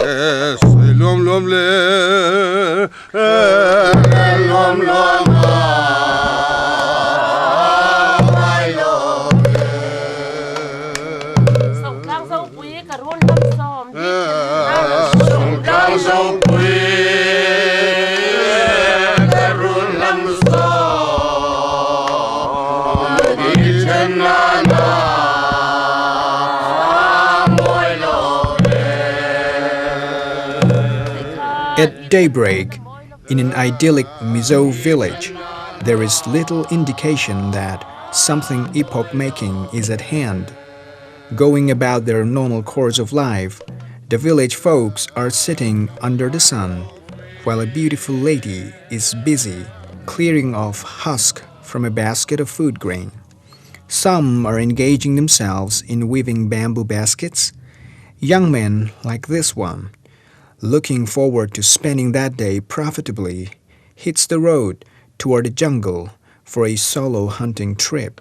Sawi luam luam le Luam luam a ngai lo ve. Sawngtlang Zopui ka run lam sawm di Sawngtlang Zopui ka run lam sawm di then nan a mawi lo ve. At daybreak, in an idyllic Mizo village, there is little indication that something epoch-making is at hand. Going about their normal course of life, the village folks are sitting under the sun while a beautiful lady is busy clearing off husk from a basket of food grain. Some are engaging themselves in weaving bamboo baskets. Young men like this one, looking forward to spending that day profitably, hits the road toward the jungle for a solo hunting trip.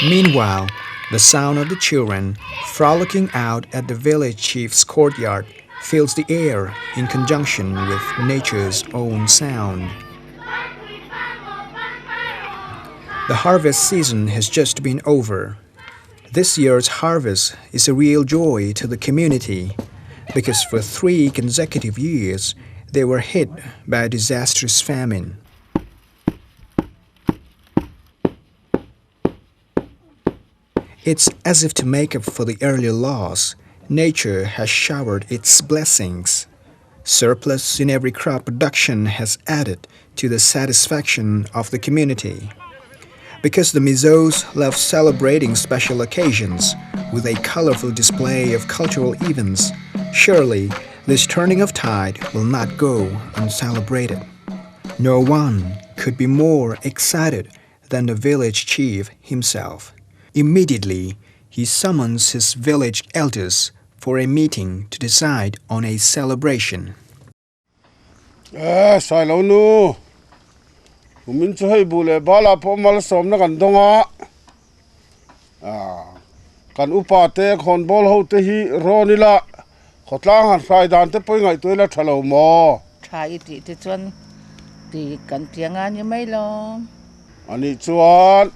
Meanwhile, the sound of the children frolicking out at the village chief's courtyard fills the air in conjunction with nature's own sound. The harvest season has just been over. This year's harvest is a real joy to the community because for 3 consecutive years they were hit by a disastrous famine. It's as if to make up for the earlier loss, nature has showered its blessings. Surplus in every crop production has added to the satisfaction of the community. Because the Mizos love celebrating special occasions with a colorful display of cultural events, surely this turning of tide will not go uncelebrated. No one could be more excited than the village chief himself. Immediately, he summons his village elders for a meeting to decide on a celebration. Eh, Sailo nu, kumin chu hei bu leh bala pawh malsawmna kan dawng a. Ah, kan upa te khawnbawl ho te hi rawn ila khawtlang han hrai dan te pawh i ngaihtuah ila tha lo maw? Tha i tih te chuan ti kan tiang a ni mai lo. Anih chuan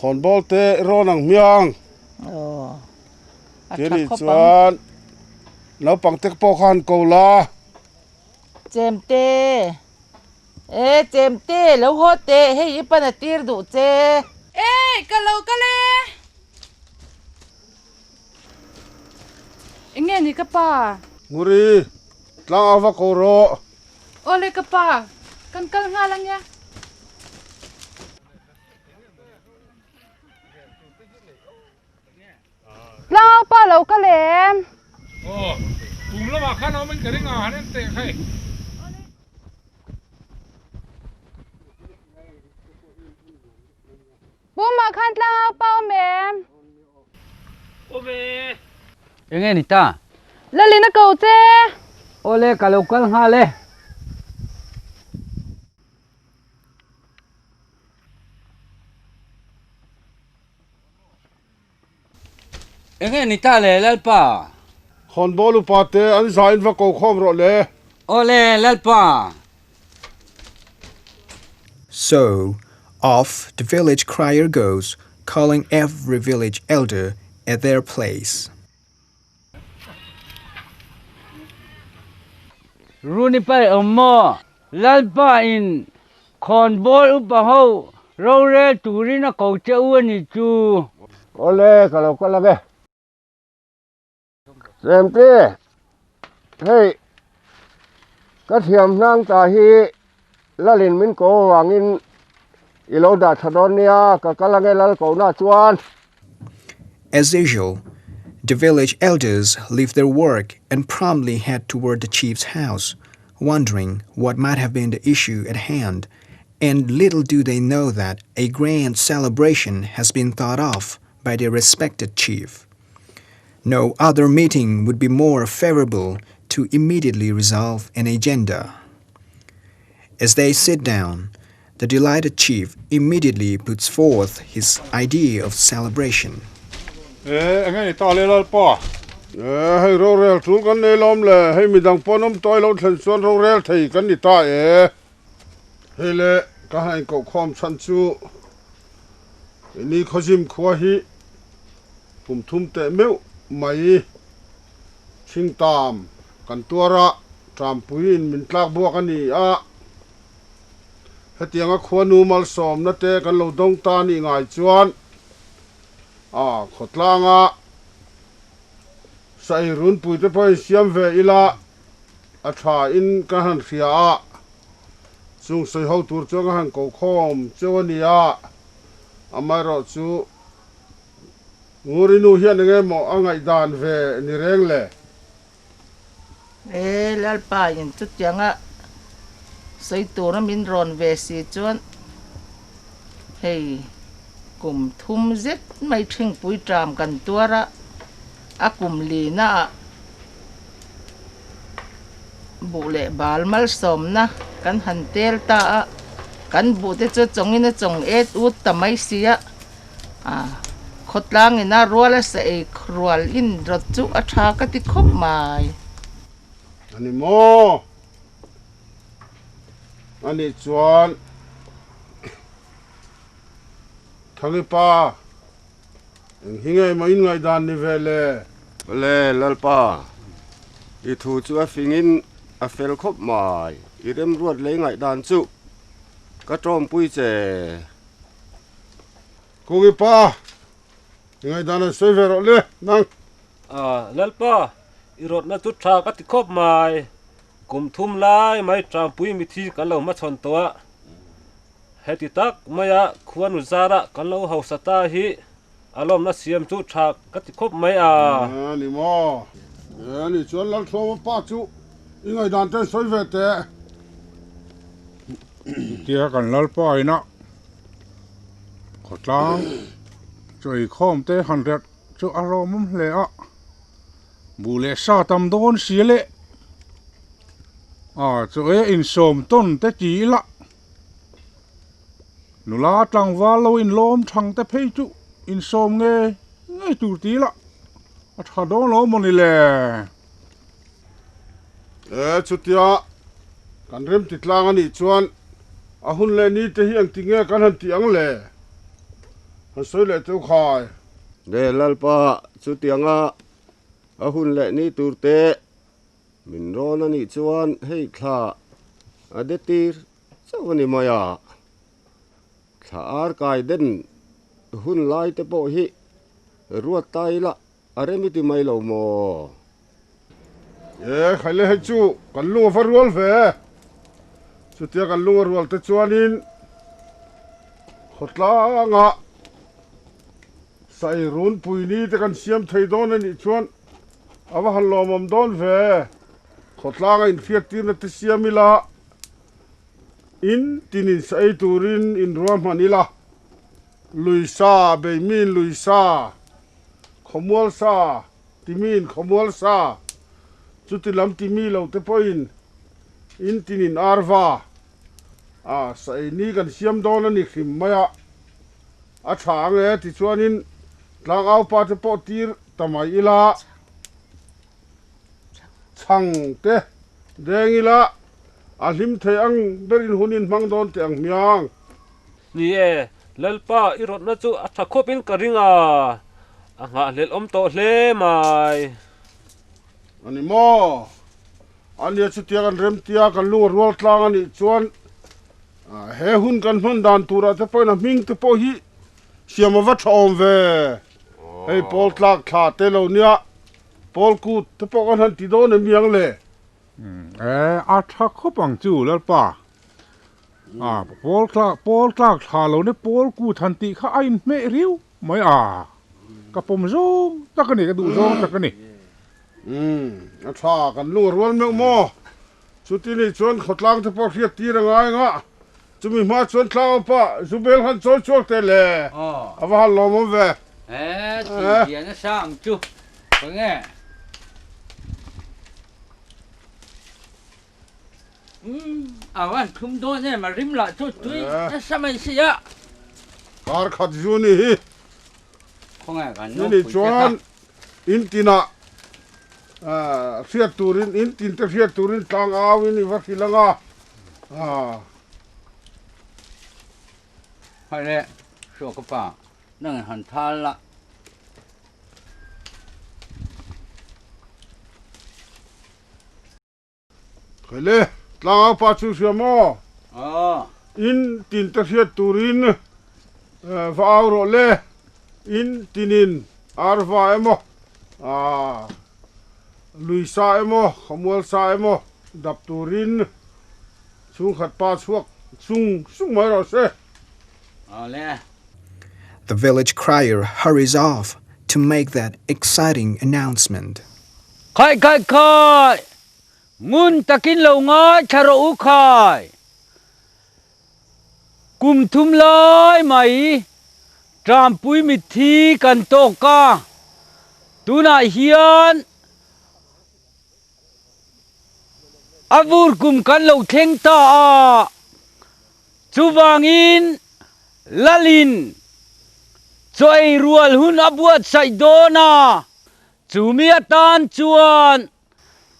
khawnbawl te rawn ang hmiang. Aw, a Ti tha anih khawp ang. chuan naupang te pawh kha han ko la. Chemte, e Chemte, lo haw teh, hei i pan a tir duh che. E, ka lo kal e. Enge ni ka pa? Nguri, tlang a va ko rawh. Awle ka pa, kan kal nghal ang e. Tlang pa lo kal em? Aw, kum lamah khan awm in ka ring a, han en teh khai. Pumah khan tlangau pa awm em? Awm e. Enge ni ta? Lalin a ko che. Awle, ka lo kal nghal e. Enge ni ta le Lalpa? Khawnbawl upa te an zain va ko khawm rawh le. Awle Lalpa. So, off the village crier goes, calling every village elder at their place. Runi pai awm maw? Lalpa in khawnbawl upa ho rorel turin a ko che u a ni chu. Awle, ka lo kal ang e. Chemte, hei ka thiam hnang ta hi Lalin min ko avangin i lo dah tha dawn nia, ka kal ang e Lal kohna chuan. As usual, the village elders leave their work and promptly head toward the chief's house, wondering what might have been the issue at hand, and little do they know that a grand celebration has been thought of by their respected chief. No other meeting would be more favorable to immediately resolve an agenda. As they sit down, the delighted chief immediately puts forth his idea of celebration. E, enge ni ta le Lalpa? E, hei rorel tul kan nei lawm le, hei midang pawn awm tawi lo thlen chuan rorel thei kan ni ta e. Hei le ka han inkohkhawm chhan chu ini khawzim khua hi kum thum teh meuh mai chhingtam kan tuar a, ṭampuiin min tlak buak a ni a. Hetianga khuanu malsawmna te kan lo dawng ta nih ngai chuan a khawtlanga sairunpui te pawhin siam ve ila a tha in ka han hria a, chung sawi ho tur chuan ka han ko khawm cheu a ni a, amaherawh chu Ngurinu hian enge maw a ngaihdan ve ni reng le? E Lalpa in chutianga sawi tura min rawn ve si chuan hei kum thum zet mai thingpui ṭam kan tuar a, a kum lina ah buh leh bal malsawmna kan han tel ta a, kan buh te chu chawngin a chawng et ut ta mai si a. Khawtlang ina rual a sa ei rual in rawt chu a tha ka ti khawp mai. A ni maw? A nih chuan Thangi pa, eng hi ngei maw in ngaihdan ni ve le? Awle Lalpa, i thu chu a fingin a fel khawp mai, i remruat lei ngaihdan chu ka tawmpui che. Kungi pa, i ngaihdan an sawi ve rawh le, nang. A, Lalpa, i rawtna chu tha ka ti khawp mai. Kum thum lai mai Tangpui mithi kan lo hmachhawn tawh a, heti tak maia khuanu zara kan lo hausa ta hi a lawmna siam chu tha ka ti khawp mai a. A ni maw? E, ni chuan Lalthuama pa chu i ngaihdan te an sawi ve teh. Chutia kan Lalpa inah khawtlang chaw eikhawm te han rek chu a rawmawm hle a, buh leh sa tam dawn si le a chaw ei a insawm tawn te ti ila nula tlangval lo inlawm thang te phei chu insawm nge ngei tur ti ila a tha dawn lo mawni le. E, chutia kan remti tlang a nih chuan a hun leh ni te hi engti nge kan han tih ang le? Han sawi leh teuh khai. Le Lalpa, chutianga a hun leh ni tur te min rawn a nih chuan hei thla a de tir chauh a ni mai a, thla ar kai den hun lai te pawh hi ruat ta ila A rem i ti mai lo maw? E, khaile hei chu kan lung a va rual ve. Chutia kan lung a rual te chuanin khawtlangah sai runpui ni te kan siam thei dawn a nih chuan a va han lawmawm dawn ve. Khawtlanga inhriattirna te siam ila, in tinin sa ei turin inruahman ila, lui sa, beimin lui sa, Khawmual sa timiin khawmual sa, chuti lam timi lo te pawhin in tinin arva a sa ei ni kan siam dawn a ni hrim mai a, a tha ang e tichuanin tlangau pa te pawh tir ta mai ila, chhang te deng ila a hlim thei ang berin hun in hmang dawn teh ang hmiang. Ni e, Lalpa i rawtna chu a tha khawpin ka ring a, a nghahhlelh awm tawh hle mai. A ni maw? A nia chutia kan remtia kan lung a rual tlang a nih chuan he hun kan hman dan turah te pawhin a hming te pawh hi siam a va tha awm ve. Hei pawl tlak thla te lo nia, pawl kut te pawh kan han ti dawn em miang le? E, a tha khawp ang chu Lalpa. A, pawl tlak, pawl tlak thla lo ne pawl kut han tih kha a inhmeh riau mai a, ka pawm zawng tak a ni, ka duh zawng tak a ni. Umm, a tha, kan lung a rual meuh maw? Chuti nih chuan khawtlang te pawh hriat tir a ngai ang a, chumi hma chuan tlang pah Zubel han chawi chhuak teh le, a va han lawmawm ve. E, thil lian a sang chu, khawnge? A van thlum dawn em, a rim lah chu tui nasa mai si a. Kar khat zu ni hi. Khawngaih kan nupui te kha. Chuan in tinah. Hriat turin in tin te hriat turin tlang au in i va hrilh ang a. Hai le, hruak ka pa, nang in han thal la. Khai le, tlang au pa chu hria maw? In tin te hriat turin va au rawh le, in tinin ar va emaw, lui sa emaw, khawmual sa emaw dap turin chhungkhat pa chhuak sung sung mai rawh se. The village crier hurries off to make that exciting announcement. Khai khai khai! Ngun takin lo ngaithla rawh u khai! Kum thum lai mai Trampui mitthi kan tawk a, tunah hian a vur kum kan lo thleng ta a, chuvangin Lalin chaw ei rual hun a buatsaih dawn a, chumi atan chuan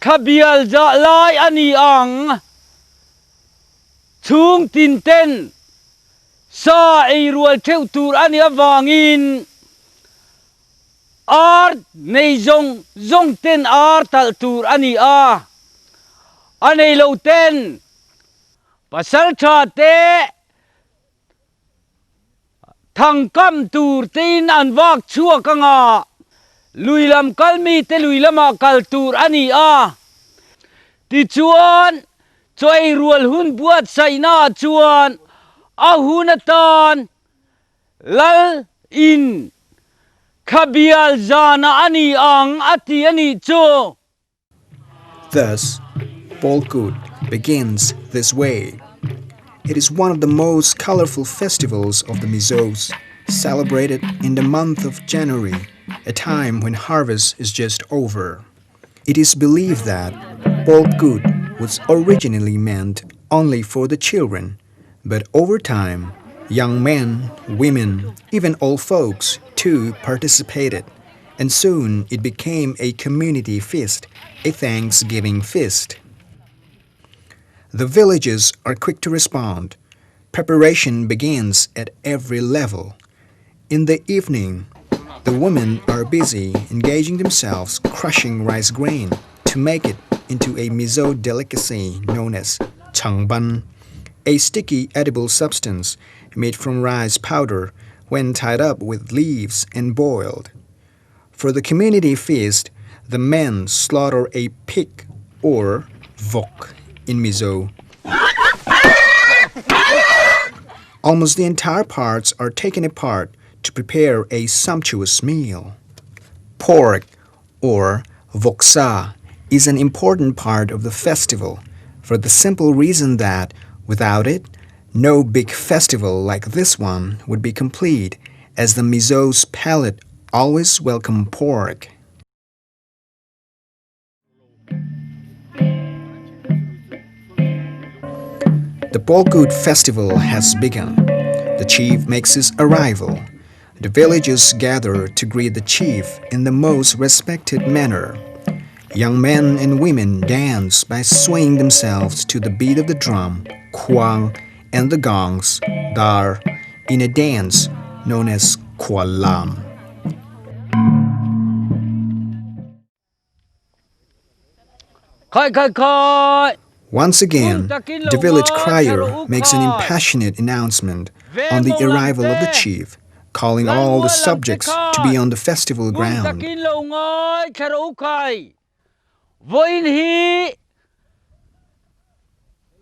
thla bial zah lai a ni ang. Chhung tin ten sa ei rual theuh tur a nih avangin Ar nei zawng zawng ten ar talh tur a ni a, a nei lo ten pasal tha te thang kam tur tein an vak chhuak anga lui lam kal mi te lui lamah kal tur a ni a. Tichuan chaw ei rual hun buatsaihna ah chuan a hun atan Lal in khabial zana a ni ang a ti a nih chu. Thus, Pawlkut begins this way. It is one of the most colorful festivals of the Mizos, celebrated in the month of January, a time when harvest is just over. It is believed that Pawlkut was originally meant only for the children, but over time, young men, women, even old folks too participated, and soon it became a community feast, a Thanksgiving feast. The villages are quick to respond. Preparation begins at every level. In the evening, the women are busy engaging themselves crushing rice grain to make it into a Mizo delicacy known as changban, a sticky edible substance made from rice powder when tied up with leaves and boiled. For the community feast, the men slaughter a pig or vok in Mizo. Almost the entire parts are taken apart to prepare a sumptuous meal. Pork or voksa is an important part of the festival for the simple reason that without it, no big festival like this one would be complete as the Mizo's palate always welcome pork. The Pawlkut festival has begun. The chief makes his arrival. The villagers gather to greet the chief in the most respected manner. Young men and women dance by swaying themselves to the beat of the drum, kwang, and the gongs, dar, in a dance known as kwalam. Khai khai khai! Once again, the village crier makes an impassionate announcement on the arrival of the chief, calling all the subjects to be on the festival ground. Takin lo ngai thla rawh u khai. Vawiin hi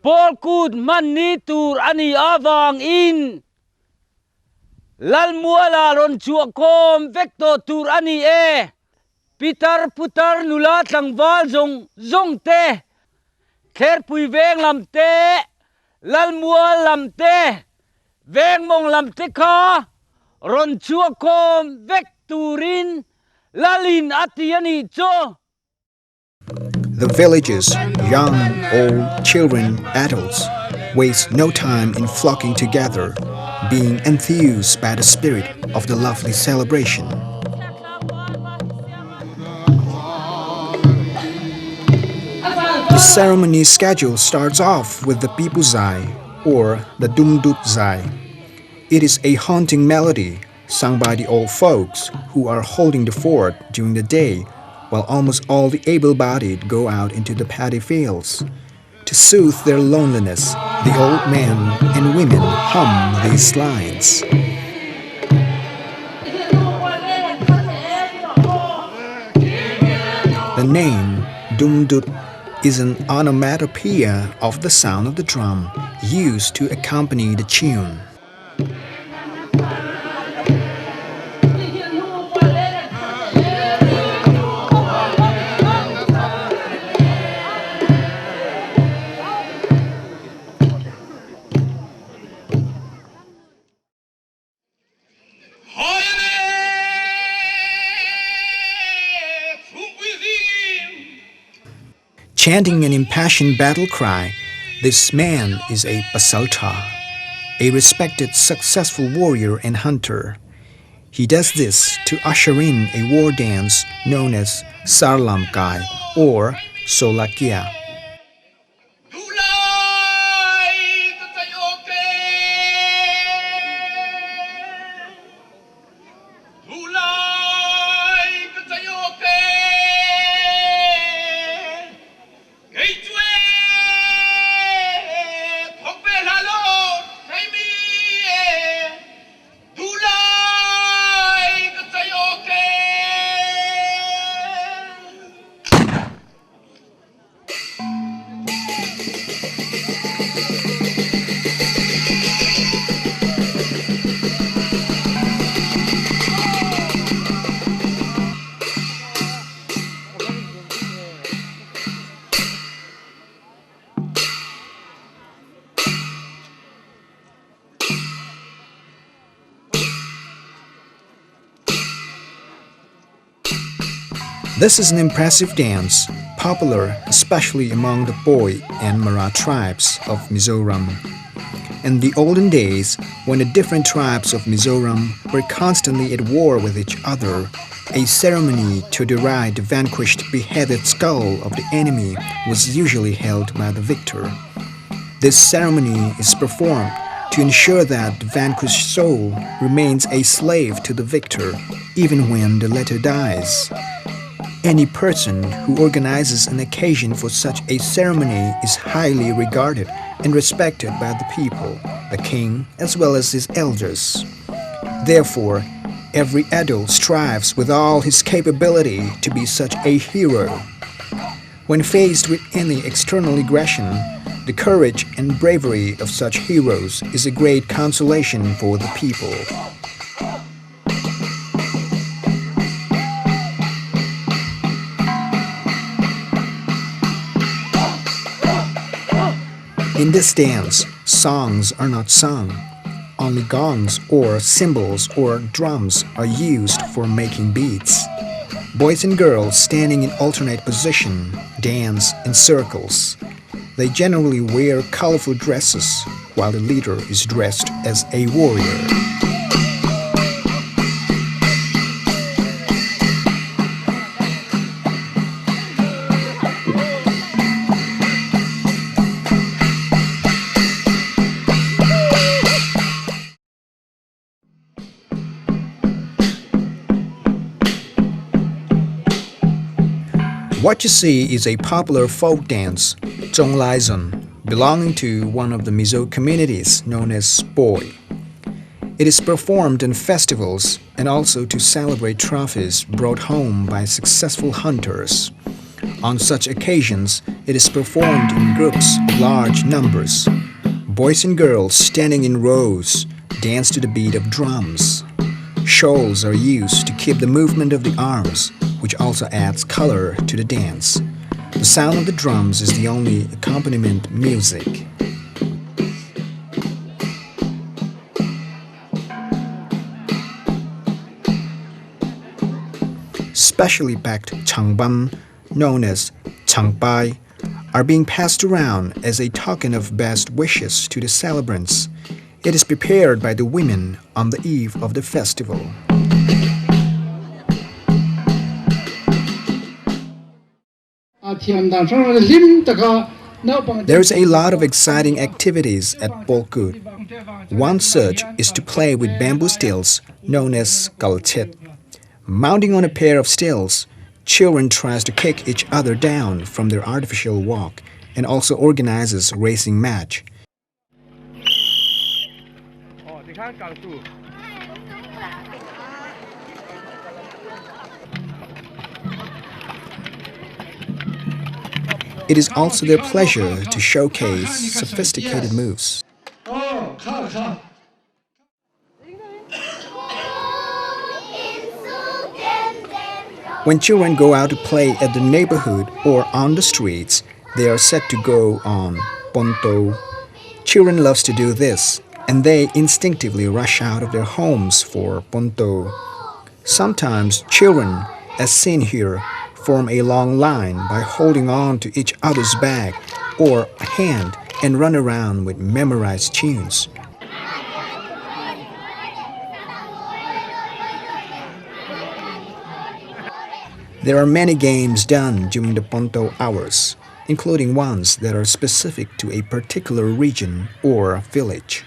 Pawlkut hman ni tur a nih avangin Lalmuala rawn chhuah khawm vek tawh tur a ni e. Pitar putar nula tlangval zawng zawng te, Thlerpui veng lam te, Lalmual lam te, Vengmawng lam te kha rawn chhuak khawm vek turin Lalin a ti a nih chu. The villagers, young, old, children, adults, waste no time in flocking together, being enthused by the spirit of the lovely celebration. The ceremony schedule starts off with the Pipu Zai or the Dumdut Zai. It is a haunting melody sung by the old folks who are holding the fort during the day while almost all the able-bodied go out into the paddy fields. To soothe their loneliness, the old men and women hum these lines. The name Dumdut is an onomatopoeia of the sound of the drum used to accompany the tune. Chanting an impassioned battle cry, this man is a Pasaltha, a respected successful warrior and hunter. He does this to usher in a war dance known as Sarlamkai or Solakia. This is an impressive dance, popular especially among the Poi and Mara tribes of Mizoram. In the olden days, when the different tribes of Mizoram were constantly at war with each other, a ceremony to deride the vanquished beheaded skull of the enemy was usually held by the victor. This ceremony is performed to ensure that the vanquished soul remains a slave to the victor, even when the latter dies. Any person who organizes an occasion for such a ceremony is highly regarded and respected by the people, the king, as well as his elders. Therefore, every adult strives with all his capability to be such a hero. When faced with any external aggression, the courage and bravery of such heroes is a great consolation for the people. In this dance, songs are not sung. Only gongs or cymbals or drums are used for making beats. Boys and girls standing in alternate position dance in circles. They generally wear colorful dresses, while the leader is dressed as a warrior. What you see is a popular folk dance, Chawnglaizawn, belonging to one of the Mizo communities known as Poi. It is performed in festivals and also to celebrate trophies brought home by successful hunters. On such occasions, it is performed in groups of large numbers. Boys and girls standing in rows dance to the beat of drums. Shawls are used to keep the movement of the arms, which also adds color to the dance. The sound of the drums is the only accompaniment music. Specially packed changban, known as changpai, are being passed around as a token of best wishes to the celebrants. It is prepared by the women on the eve of the festival. There is a lot of exciting activities at Pawlkut. One such is to play with bamboo stilts known as kalchet. Mounting on a pair of stilts, children tries to kick each other down from their artificial walk and also organizes racing match. It is also their pleasure to showcase sophisticated moves. When children go out to play at the neighborhood or on the streets, they are said to go on ponto. Children love to do this, and they instinctively rush out of their homes for ponto. Sometimes children, as seen here, form a long line by holding on to each other's bag or hand and run around with memorized tunes. There are many games done during the Ponto hours, including ones that are specific to a particular region or village.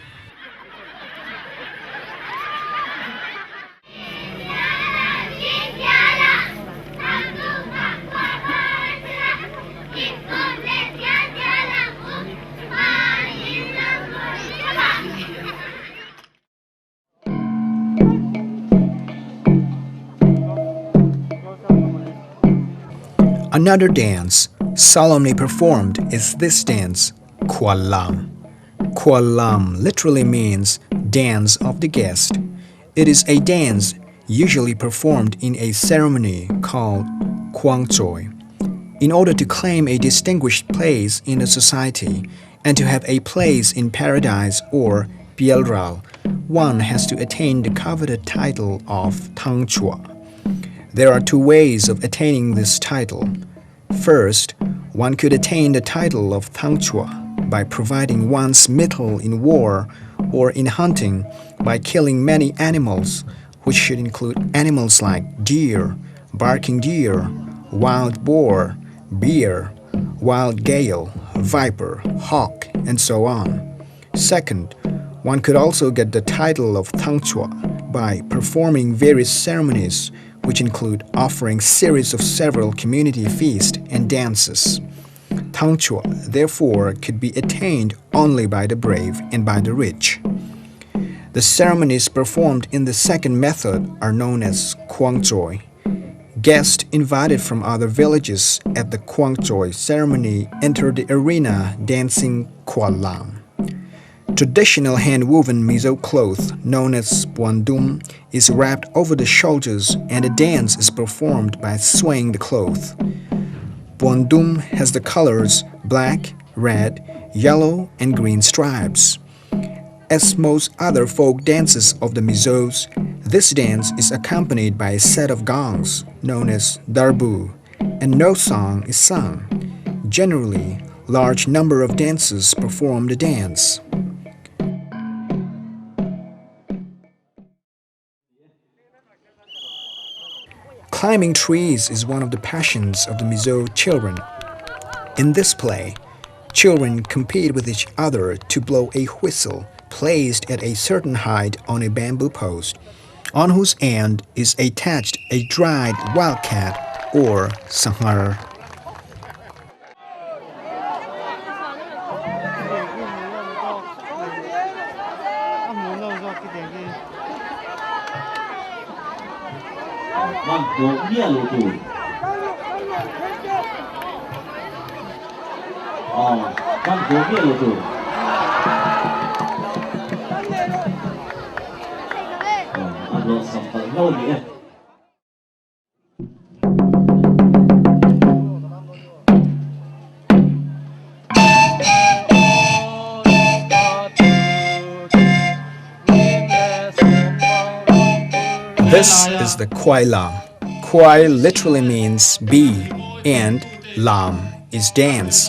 Another dance solemnly performed is this dance, Khuallam. Khuallam literally means dance of the guest. It is a dance usually performed in a ceremony called Khuangchawi. In order to claim a distinguished place in the society and to have a place in paradise or Pialral, one has to attain the coveted title of Thangchhuah. There are two ways of attaining this title. First, one could attain the title of Thangchhuah by providing one's mettle in war or in hunting by killing many animals, which should include animals like deer, barking deer, wild boar, bear, wild gale, viper, hawk, and so on. Second, one could also get the title of Thangchhuah by performing various ceremonies, which include offering series of several community feasts and dances. Thangchhuah, therefore, could be attained only by the brave and by the rich. The ceremonies performed in the second method are known as Khuangchawi. Guests invited from other villages at the Khuangchawi ceremony enter the arena dancing Khuallam. Traditional hand-woven Mizo cloth, known as Puandum, is wrapped over the shoulders and a dance is performed by swaying the cloth. Puandum has the colors black, red, yellow, and green stripes. As most other folk dances of the Mizos, this dance is accompanied by a set of gongs known as darbu, and no song is sung. Generally, large number of dancers perform the dance. Climbing trees is one of the passions of the Mizo children. In this play, children compete with each other to blow a whistle placed at a certain height on a bamboo post, on whose end is attached a dried wildcat or sanghar. This is the Khuai Lam. Khuai literally means bee, and Lam is dance.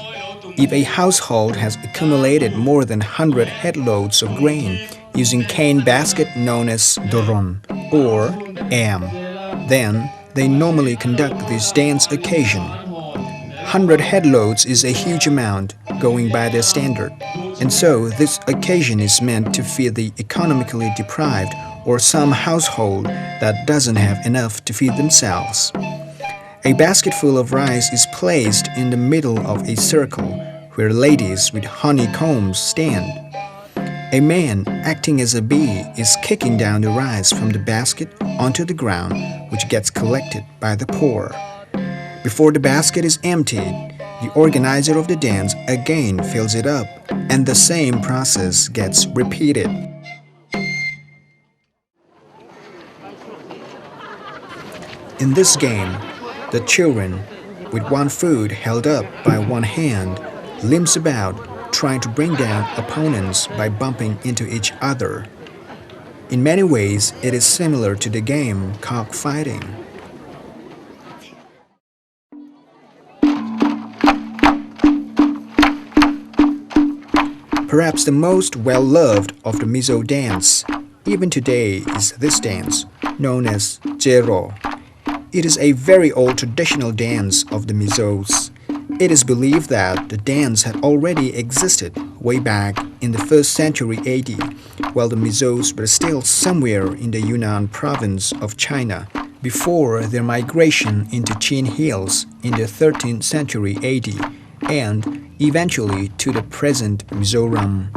If a household has accumulated more than 100 headloads of grain using cane basket known as doron or am, then they normally conduct this dance occasion. 100 headloads is a huge amount going by their standard, and so this occasion is meant to feed the economically deprived or some household that doesn't have enough to feed themselves. A basketful of rice is placed in the middle of a circle where ladies with honeycombs stand. A man acting as a bee is kicking down the rice from the basket onto the ground, which gets collected by the poor. Before the basket is emptied, the organizer of the dance again fills it up, and the same process gets repeated. In this game, the children, with one foot held up by one hand, limps about trying to bring down opponents by bumping into each other. In many ways, it is similar to the game cockfighting. Perhaps the most well-loved of the Mizo dance, even today, is this dance, known as Cheraw. It is a very old traditional dance of the Mizos. It is believed that the dance had already existed way back in the 1st century AD, while the Mizos were still somewhere in the Yunnan province of China, before their migration into Chin Hills in the 13th century AD and eventually to the present Mizoram.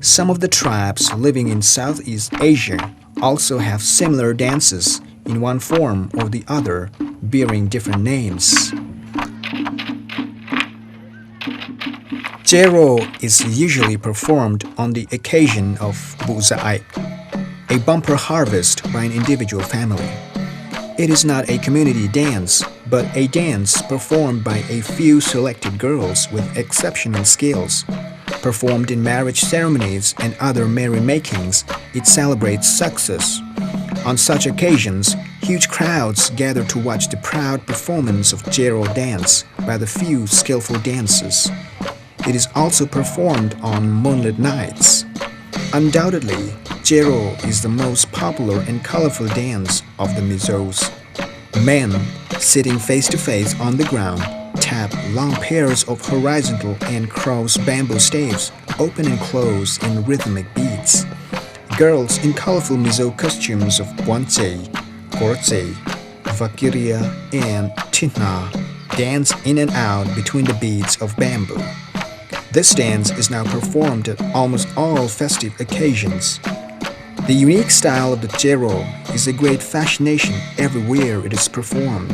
Some of the tribes living in Southeast Asia also have similar dances in one form or the other, bearing different names. Cheraw is usually performed on the occasion of Buhzai, a bumper harvest by an individual family. It is not a community dance, but a dance performed by a few selected girls with exceptional skills. Performed in marriage ceremonies and other merrymakings, it celebrates success. On such occasions, huge crowds gather to watch the proud performance of Cheraw dance by the few skillful dancers. It is also performed on moonlit nights. Undoubtedly, Cheraw is the most popular and colorful dance of the Mizos. Men, sitting face to face on the ground, tap long pairs of horizontal and cross bamboo staves, open and close in rhythmic beats. Girls in colorful Mizo costumes of Puanchei, Kawrchei, Vakiria, and Thihna dance in and out between the beads of bamboo. This dance is now performed at almost all festive occasions. The unique style of the Cheraw is a great fascination everywhere it is performed.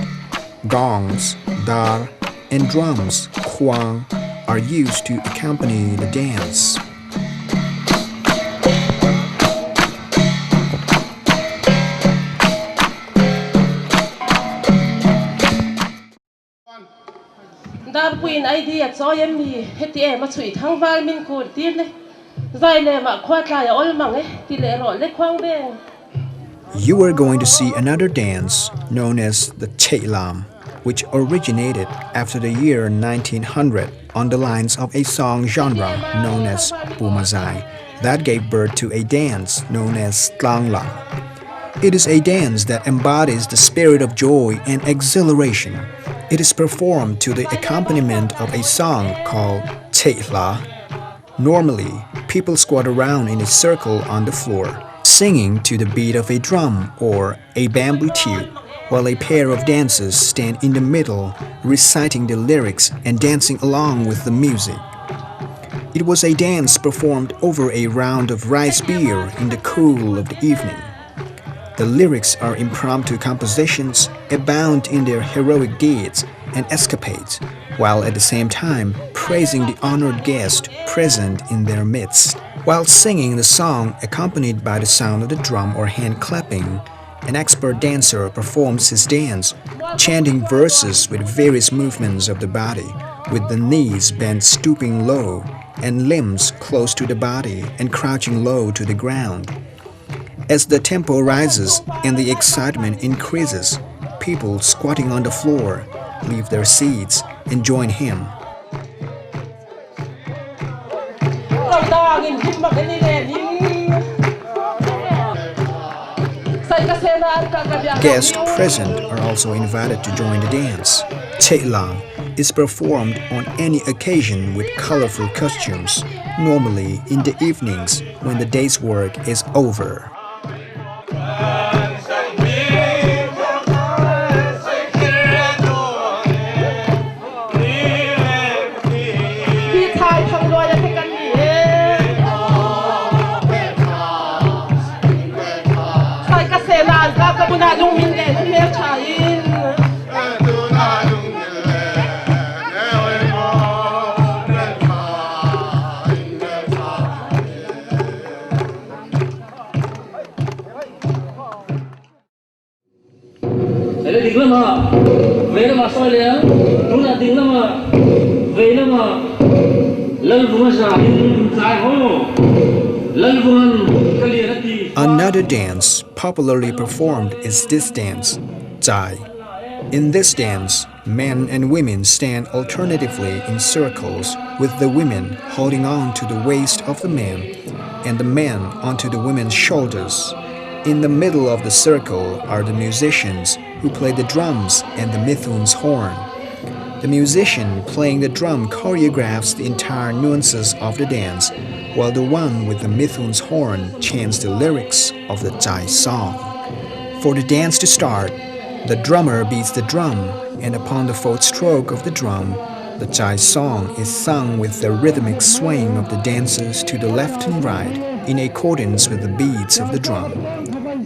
Gongs, dar, and drums, khuang, are used to accompany the dance. Darpuiin ID a chawi em ni? Heti em a chhuih thang val min kun tir le. Zai lem ah khua tlai a awl mang e ti leh rawh le khuang veng. You are going to see another dance known as the Chheihlam, which originated after the year 1900 on the lines of a song genre known as Pumazai that gave birth to a dance known as Tlanglam. It is a dance that embodies the spirit of joy and exhilaration. It is performed to the accompaniment of a song called Chheihla. Normally, people squat around in a circle on the floor, singing to the beat of a drum or a bamboo tube, while a pair of dancers stand in the middle, reciting the lyrics and dancing along with the music. It was a dance performed over a round of rice beer in the cool of the evening. The lyrics are impromptu compositions, abound in their heroic deeds and escapades, while at the same time praising the honored guest present in their midst. While singing the song accompanied by the sound of the drum or hand clapping, an expert dancer performs his dance, chanting verses with various movements of the body, with the knees bent stooping low and limbs close to the body and crouching low to the ground. As the tempo rises and the excitement increases, people squatting on the floor leave their seats and join him. Guests present are also invited to join the dance. Chheihlam is performed on any occasion with colorful costumes, normally in the evenings when the day's work is over. Another dance popularly performed is this dance, Zai. In this dance, men and women stand alternatively in circles, with the women holding on to the waist of the man and the men onto the women's shoulders. In the middle of the circle are the musicians who play the drums and the mithun's horn. The musician playing the drum choreographs the entire nuances of the dance, while the one with the mithun's horn chants the lyrics of the Zai song. For the dance to start, the drummer beats the drum, and upon the fourth stroke of the drum, the Zai song is sung with the rhythmic swaying of the dancers to the left and right in accordance with the beats of the drum.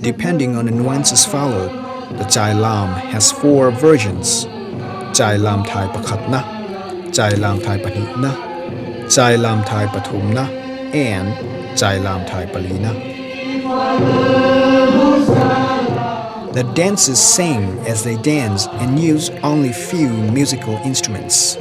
Depending on the nuances followed, the Zai Lam has four versions. Zai Lam Thai Pakhat Na, Zai Lam Thai Pahnih Na, Zai Lam Thai Pathum Na, and Zai Lam Thai Pali Na. The dancers sing as they dance and use only few musical instruments.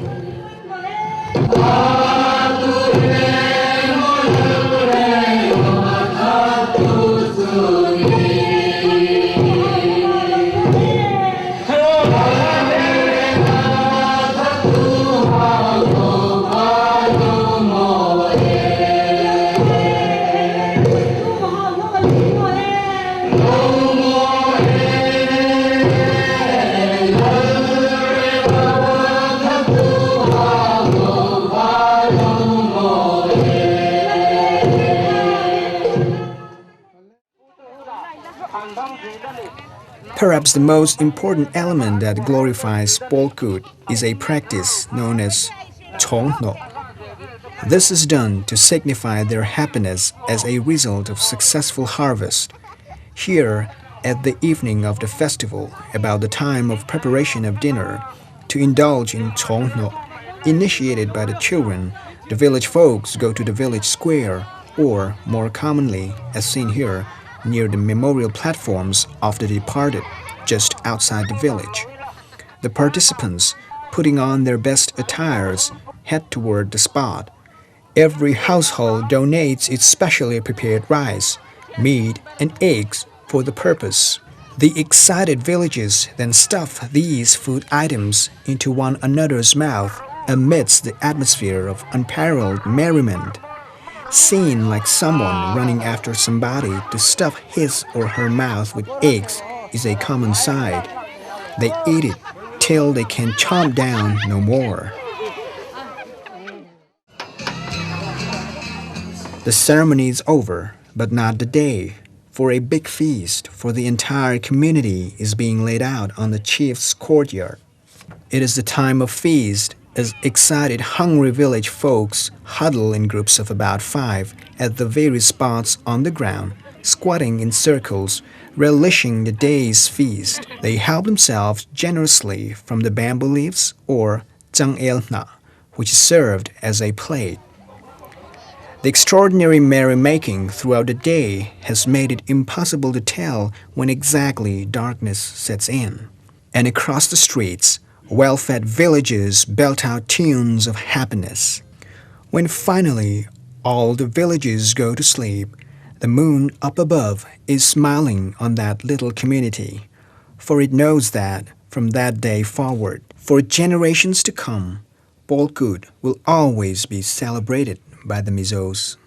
Perhaps the most important element that glorifies Pawlkut is a practice known as Chawnghnawh. This is done to signify their happiness as a result of successful harvest. Here, at the evening of the festival, about the time of preparation of dinner, to indulge in Chawnghnawh, initiated by the children, the village folks go to the village square, or, more commonly, as seen here, near the memorial platforms of the departed, just outside the village. The participants, putting on their best attires, head toward the spot. Every household donates its specially prepared rice, meat, and eggs for the purpose. The excited villagers then stuff these food items into one another's mouth amidst the atmosphere of unparalleled merriment. Seen like someone running after somebody to stuff his or her mouth with eggs is a common sight. They eat it till they can chomp down no more. The ceremony is over, but not the day, for a big feast for the entire community is being laid out on the chief's courtyard. It is the time of feast as excited, hungry village folks huddle in groups of about 5 at the various spots on the ground, squatting in circles, relishing the day's feast. They help themselves generously from the bamboo leaves or changel hnah, which is served as a plate. The extraordinary merrymaking throughout the day has made it impossible to tell when exactly darkness sets in. And across the streets, well-fed villagers belt out tunes of happiness. When finally all the villagers go to sleep, the moon up above is smiling on that little community, for it knows that from that day forward, for generations to come, Pawlkut will always be celebrated by the Mizos.